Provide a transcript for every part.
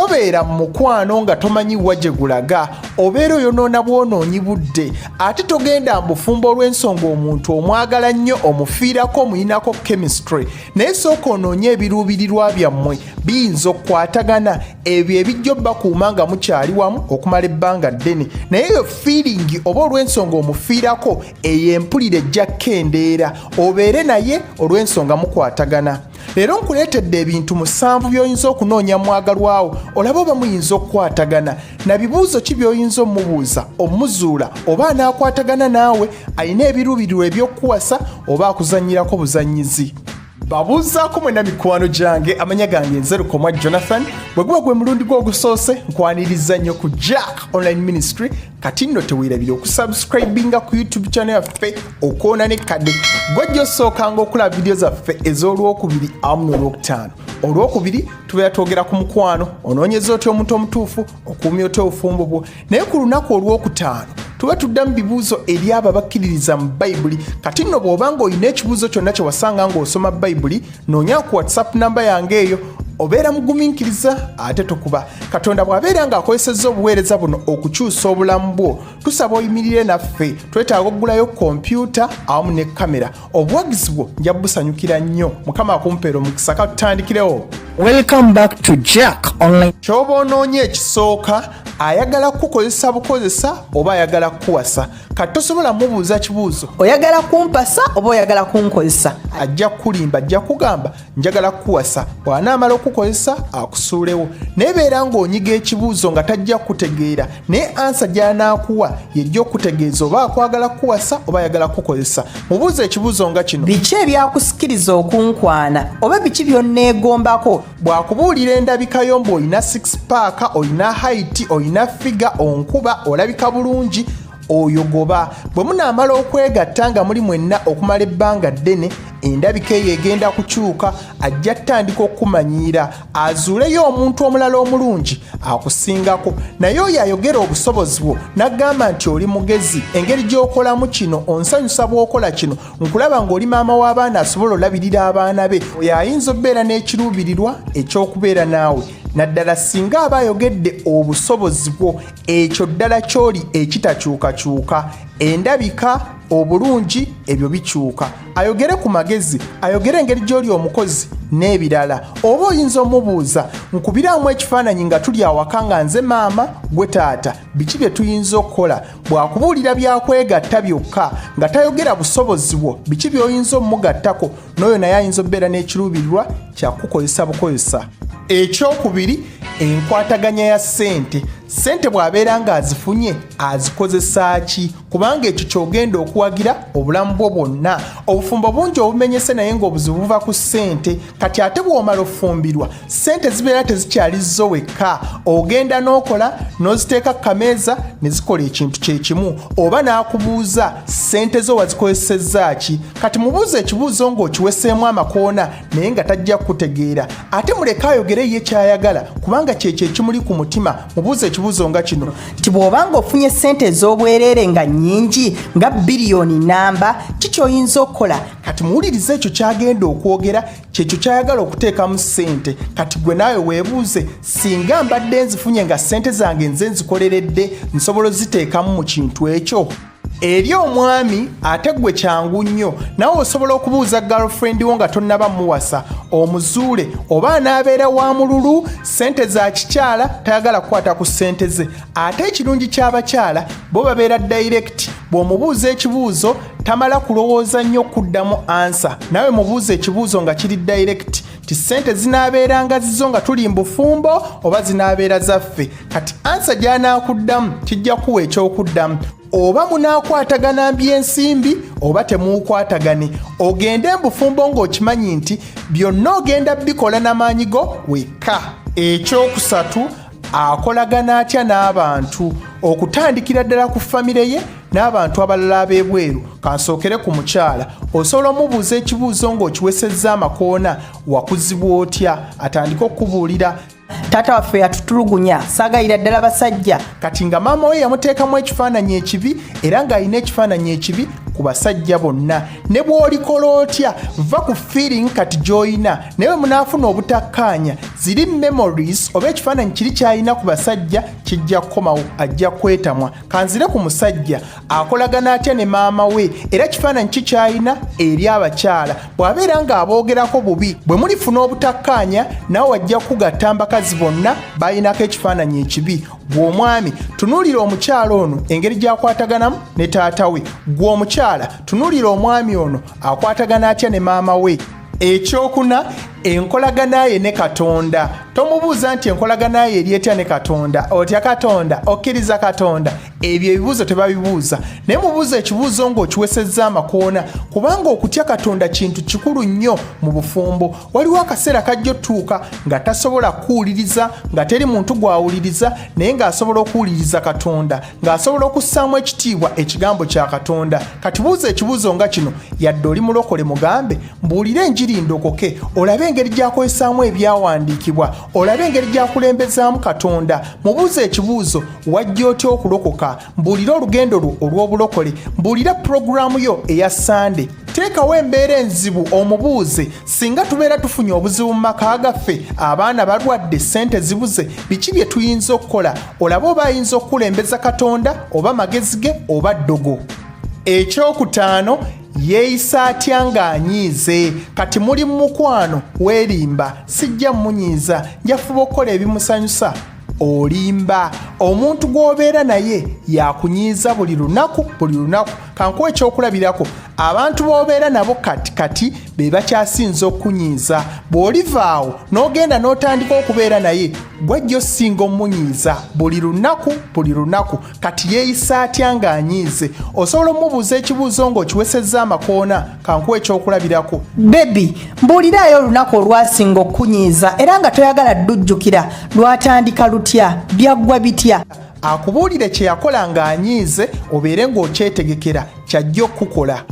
Tobeera mu mukwano nga tomanyi wa gye gulaga, obeera oyonoona bwonoonyi budde. Ate togenda mbufumbo olw'ensonga omuntu omwagala nnyo, omufiirako, omuyinako chemistry, naye sooka onoonye ebiruubirirwa byammwe biyinza okukwatagana, ebyo ebijja obbakuuma nga mukyali wamu okumala ebbanga ddene. Naye eyo feeling oba olw'ensonga omufiirako, eyo empulira ejja kukendeera, obeere naye olw'ensonga mukwatagana. Leero nkuleetedde ebintu 7 by'oyinza okunoonya mwagalwawo olabe oba muyinza okukwatagana. Na bibuuzo ki by'oyinza omubuuza omuzuula oba anaakwatagana naawe, alina ebiruubirirwa eby'okukuwasa oba akuzannyirako buzannyizi. Babuuzaako mwenna mikwano gyange, amanya gange nze Lukomwa Jonathan. Bwe guba gwe mulundi gwo ogusoose, nkwaniriza nnyo ku Jack Online Ministry. Kati nno teweerabire okusubscribinga ku YouTube channel yaffe, okwona ne kadde gwajja osookanga okulaba vidiyo zaffe ez'Olwokubiri awamu n'Olwokutaano. Olwokubiri tubeera twogera ku mukwano, onoonyeza otya omuntu omutuufu, okuumya otya obufumbo bwo. Naye ku lunaku Olwokutaano tuba tuddamu bibuuzo eri abo abakkiririza mu Bayibuli. Kati nno bw'oba ng'olina ekibuuzo kyonna kye wasanga ng'osoma Bayibuli, noonya ku WhatsApp namba yange eyo. Obeera mugumiikiriza ate tokuba. Katonda bw'abeera ng'akozesezza obuweereza buno okukyusa obulamu bwo, tusaba oyimirire naffe. Twetaaga okugulayo kompyuta awamu ne kamera. Obuwagizi bwo nja busanyukira nnyo. Mukama akumpeera omukisa. Katutandikirewo. Welcome back to Jack Online. Ky'oba onoonya ekisooka, ayagala kukukozesa bukozesa oba ayagala kukuwasa? Kati tosobola mubuuza kibuuzo oyagala kumpasa oba oyagala kunkozesa. Ajja kukulimba, ajja kugamba njagala kukuwasa, bw'anaamala okukukozesa akusuulewo. Naye beera ng'onyiga ekibuuzo nga tajja kukutegeera, naye answer gy'anaakuwa yejja okutegeeza oba akwagala kukuwasa oba ayagala kukukozesa. Mubuuza ekibuuzo nga kino: Biki ebyakusikiriza okunkwana oba biki byonneegombako? Bw'akubuulira endabikayo, mbu olina six pack, olina height, olina figure, onkuba, olabika bulungi, oyo goba. Bwe munaamala okwegatta nga muli mwenna okumala ebbanga ddene, endabika eyo egenda kukyuka. Ajja ttandika okukumanyiira, azuuleyo omuntu omulala omulungi akusingako. Naye oyo ayogera obusobozi bwo n'agamba nti oli mugezi, engeri gy'okolamu kino onsanyusa, bw'okola kino nkulaba ng'oli maama w'abaana asobola olabirira abaana be, oyo ayinza okubeera n'ekiruubirirwa eky'okubeera naawe, naddala singa aba ayogedde obusobozi bwo, ekyo ddala ky'oli ekitakyukakyuka. Endabika, obulungi, ebyo bikyuka. Ayogere ku magezi, ayogere engeri gy'oli omukozi n'ebirala. Oba oyinza omubuuza, nkubiramu ekifaananyi nga tuli awaka, nga nze maama, gwe taata, biki bye tuyinza okukola? Bw'akubuulira byakwegatta byokka nga tayogera busobozi bwo, biki by'oyinza omugattako, n'oyo naye ayinza okubeera n'ekiruubirirwa kyakukozesa bukozesa. Ekyokubiri, enkwataganya ya ssente. Ssente bw'abeera ng'azifunye azikozesa ki? Kubanga ekyo ky'ogenda okuwagira obulamu bwo bwonna. Obufumbo bungi obumenyese naye ng'obuzibu buva ku ssente. Kati ate bw'omala ofumbirwa, ssente zibeera tezikyali zo wekka. Ogenda n'okola n'oziteeka ku kameeza ne zikola ekintu kye kimu. Oba n'akubuuza, ssente zo wazikozesezza ki? Kati mubuuza ekibuuzo ng'okiweseemu amakoona naye nga tajja kukutegeera. Ate muleke ayogere ye kyayagala, kubanga kyekyo ekimuli ku mutima. Mubuuza ekibuuzo nga kino: Nti bw'obanga ofunye ssente ez'obwereere nga nnyingi nga biliyoni namba, ki ky'oyinza okukola? Kati muwulirize ekyo kyagenda okwogera, kyekyo kyayagala okuteekamu ssente. Kati gwe naawe weebuuze, singa mbadde nzifunye nga ssente zange nze nzikoleredde, nsobola oziteekamu mu kintu ekyo? Eri omwami ate gwe kyangu nnyo, nawe osobola okubuuza girlfriend wo nga tonnaba muwasa, omuzuule oba anaabeera wa mululu, ssente za kikyala, tayagala kukwata ku ssente ze. Ate ekirungi ky'abakyala, bo babeera direct. Bw'omubuuza ekibuuzo tamala kulowooza nnyo kuddamu answer. Naawe mubuuza ekibuuzo nga kiri direct ti ssente zinaabeeranga zizo nga tuli mbufumbo oba zinaabeera zaffe? Kati answer gy'anaakuddamu kijja kuwa ekyokuddamu oba munaakwatagana byensimbi oba temuukwatagane. Ogende mbufumbo ng'okimanyi nti byonna ogenda bikola n'amaanyi go wekka. Ekyokusatu, akolagana atya n'abantu, okutandikira ddala ku famire ye n'abantu abalala ab'ebweru? Kansookere ku mukyala. Osobola omubuuza ekibuuzo ng'okiwesezza amakoona, wakuzibwa otya? Atandike okukubuulira. Taata waffe yatutulugunya, saagayira ddala basajja. Kati nga maama we yamuteekamu ekifaananyi ekibi era ng'alina ekifaananyi ekibi ku basajja bonna. Ne bw'olikola otya, va ku feeling kati gy'olina, naye bwe munaafuna obutakkaanya, ziri memories oba ekifaananyi kiri ky'alina ku basajja kijja kukomawo, ajja kwetamwa. Kanzire ku musajja, akolagana atya ne maama we, era kifaananyi ki ky'alina eri abakyala? Bw'abeera ng'aboogerako bubi, bwe mulifuna obutakkaanya, naawe ajja kukugatta mbakazi bonna balinako ekifaananyi ekibi. Gwe omwami, tunuulira omukyala ono engeri gy'akwataganamu ne taata we. Gwe omukyala, tunuulira omwami ono akwatagana atya ne maama we. Ekyokuna, enkolagana ye ne Katonda. Tomubuuza nti enkolagana ye eri etya ne Katonda, otya Katonda, okkiriza Katonda. Ebyo ebibuuzo tebabibuuza, naye mubuuza ekibuuzo ng'okiwesezza amakoona, kubanga okutya Katonda kintu kikulu nnyo mu bufumbo. Waliwo akaseera kajja otuuka nga tasobola kuwuliriza, nga teri muntu gw'awuliriza, naye ng'asobola okuwuliriza Katonda, ng'asobola okussaamu ekitiibwa ekigambo kya Katonda. Kati buuza ekibuuzo nga kino, yadde oli mulokole, mugambe, mbuulire enjiri ndokoke, olabe engeri gy'akozesaamu ebyawandiikibwa, olabe engeri gy'akulembezaamu Katonda. Mubuuze ekibuuzo, wajja otya okulokoka? Mbuulire olugendo lwo olw'obulokole, mbuulire pulogulaamu yo eya Sande. Teekawo embeera enzibu omubuuze, singa tubeera tufunye obuzibu mu maka gaffe, abaana balwadde, ssente zibuze, biki bye tuyinza okukola? Olabe oba ayinza okukulembeza Katonda oba magezi ge oba ddogo. Ekyokutaano, yeeyisa atya ng'anyiize? Kati muli mu mukwano, weerimba, sijja mmunyiiza, njafuba okukola ebimusanyusa. Olimba. Omuntu gw'obeera naye yakunyiiza buli lunaku, buli lunaku. Kankuwa ekyokulabirako, abantu b'obeera nabo kati kati be bakyasinza okukunyiiza. Bw'olivaawo n'ogenda n'otandika okubeera naye, gwajja osinga omunyiiza buli lunaku, buli lunaku. Kati yeeyisa atya ng'anyiize? Osobola omubuuza ekibuuzo ng'okiwesezza amakoona. Kankuwa ekyokulabirako. Baby, mbuuliraayo olunaku olwasinga okukunyiiza era nga toyagala ddujjukira. Lwatandika lutya? Byaggwa bitya? Akubuulire kye yakola ng'anyiize, obeere ng'okyetegekera kyajja okukukola.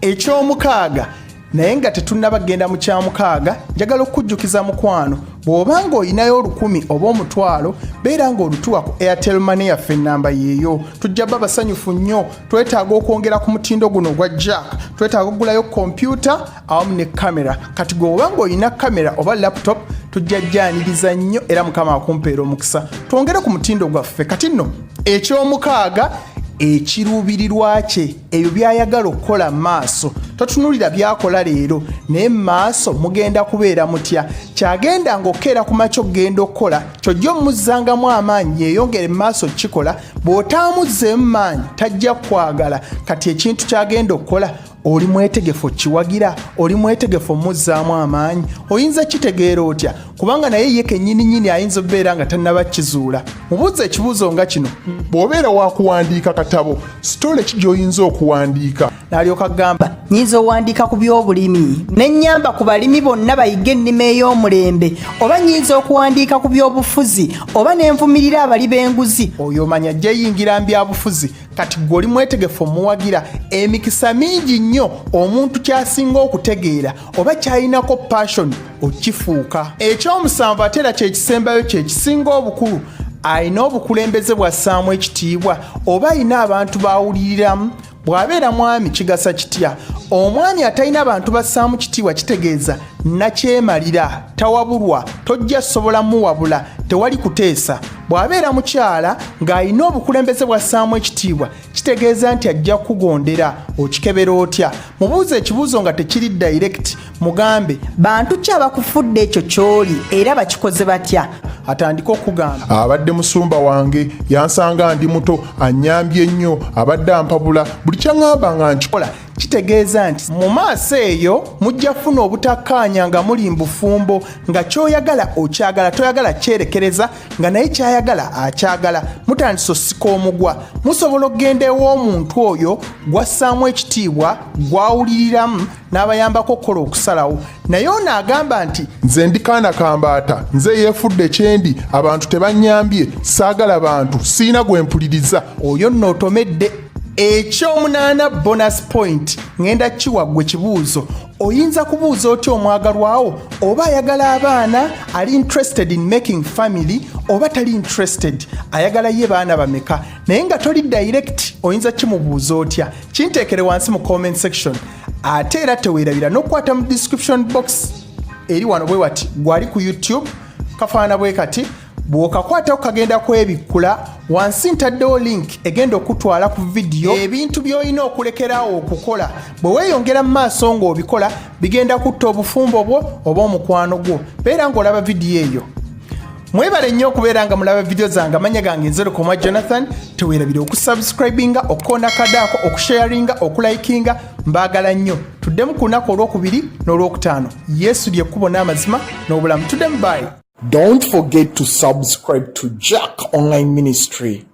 Ekyomukaaga, naye nga tetunnaba kugenda mu kyamukaaga, njagala okukujjukiza mukwano, bw'oba ng'olinayo 1000 oba 500, beera ng'olutuwa ku Airtel Money yaffe, ennamba yeeyo. Tujja bba basanyufu nnyo. Twetaaga okwongera ku mutindo guno ogwa Jack, twetaaga okugulayo kompyuta awamu ne kamera. Kati gwe oba ng'olina kamera oba laptop, tujja jjaniriza nnyo, era Mukama akumpeera omukisa, twongere ku mutindo gwaffe. Kati nno ekyomukaaga, ekiruubirirwa kye, ebyo by'ayagala okukola mu maaso. Totunuulira by'akola leero, naye mu maaso mugenda kubeera mutya? Kyagenda ng'okeera ku makya okugenda okukola, kyojja omuzzangamu amaanyi yeeyongere mu maaso kukikola. Bw'otaamuzzeemu maanyi, tajja kukwagala. Kati ekintu ky'agenda okukola, oli mwetegefu kiwagira? Oli mwetegefu omuzzaamu amaanyi? Oyinza kitegeera otya? Kubanga naye ye kennyininyini ayinza okubeera nga tannaba kizuula. Mubuuze ekibuuzo nga kino: Bw'obeera wakuwandiika katabo, story ki gy'oyinza okuwandiika? N'alyoka agamba, Nyinza owandiika ku by'obulimi ne nnyamba ku balimi bonna bayige ennima ey'omulembe, oba nyinza okuwandiika ku by'obufuzi, oba ne nvumirira abali b'enguzi. Oyo omanya ajja yingira mu byabufuzi. Kati gwe oli mwetegefu omuwagira? Emikisa mingi nnyo omuntu ky'asinga okutegeera oba ky'alinako passion okifuuka. Ekyomusanvu, ate era kyekisembayo, kyekisinga obukulu, alina obukulembeze bwassaamu ekitiibwa oba alina abantu b'awuliriramu? Bw'abeera mwami, kigasa kitya? Omwami atalina bantu bassaamu kitiibwa kitegeeza nakyemalira, tawabulwa, tojja sobola muwabula, tewali kuteesa. Bw'abeera mukyala ng'alina obukulembeze bwassaamu ekitiibwa, kitegeeza nti ajja kukugondera. Okikebera otya? Mubuuze ekibuuzo nga tekiri direct. Mugambe, Bantu ki abakufudde ekyo ky'oli, era bakikoze batya? Atandike okugamba, Abadde musumba wange, yansanga ndi muto, annyambye nnyo, abadde ampabula, buli kyaŋŋamba nga nkikola. Kola kitegeeza nti mu maaso eyo mujja kufuna obutakkaanya nga muli mu bufumbo, nga ky'oyagala okyagala, toyagala kyerekereza, nga naye kyayagala akyagala. Mutandise osika omugwa. Musobola okugenda ew'omuntu oyo gwassaamu ekitiibwa, gwawuliriramu, n'abayambako okukola okusalawo. Naye ono agamba nti, Nze ndi kaana kambaata, nze yeefudde kyendi, abantu tebannyambye, saagala bantu, siina gwe mpuliriza. Oyo nno otomedde. Ekyomunaana, bonus point, ŋŋenda kiwa gwe kibuuzo. Oyinza kubuuza otya omwagalwawo oba ayagala abaana, ali interested in making family oba tali interested, ayagala ye baana bameka, naye nga toli direct? Oyinza kimubuuza otya? Kinteekere wansi mu comment section. Ate era teweerabira n'okukwata mu description box eri wano bwe wati. Gwali ku YouTube kafaanana bwe kati. Bw'okakwatako kagenda kwebikkula. Wansi ntaddewo link egenda okutwala ku vidiyo ebintu by'olina okulekeraawo okukola. Bwe weeyongera mu maaso ng'obikola, bigenda kutta obufumbo bwo oba omukwano gwo. Beera ng'olaba vidiyo eyo. Mwebale nnyo okubeera nga mulaba vidiyo zange. Amanya gange nze Lukomwa Jonathan. Teweerabira okusubscribinga, okukoona kadaako, okusharinga, okulikinga. Mbaagala nnyo. Tuddemu ku lunaku olwokubiri n'olwokutaano. Yesu lyekkubo n'amazima n'obulamu. Tuddemu, bye. Don't forget to subscribe to Jack Online Ministry.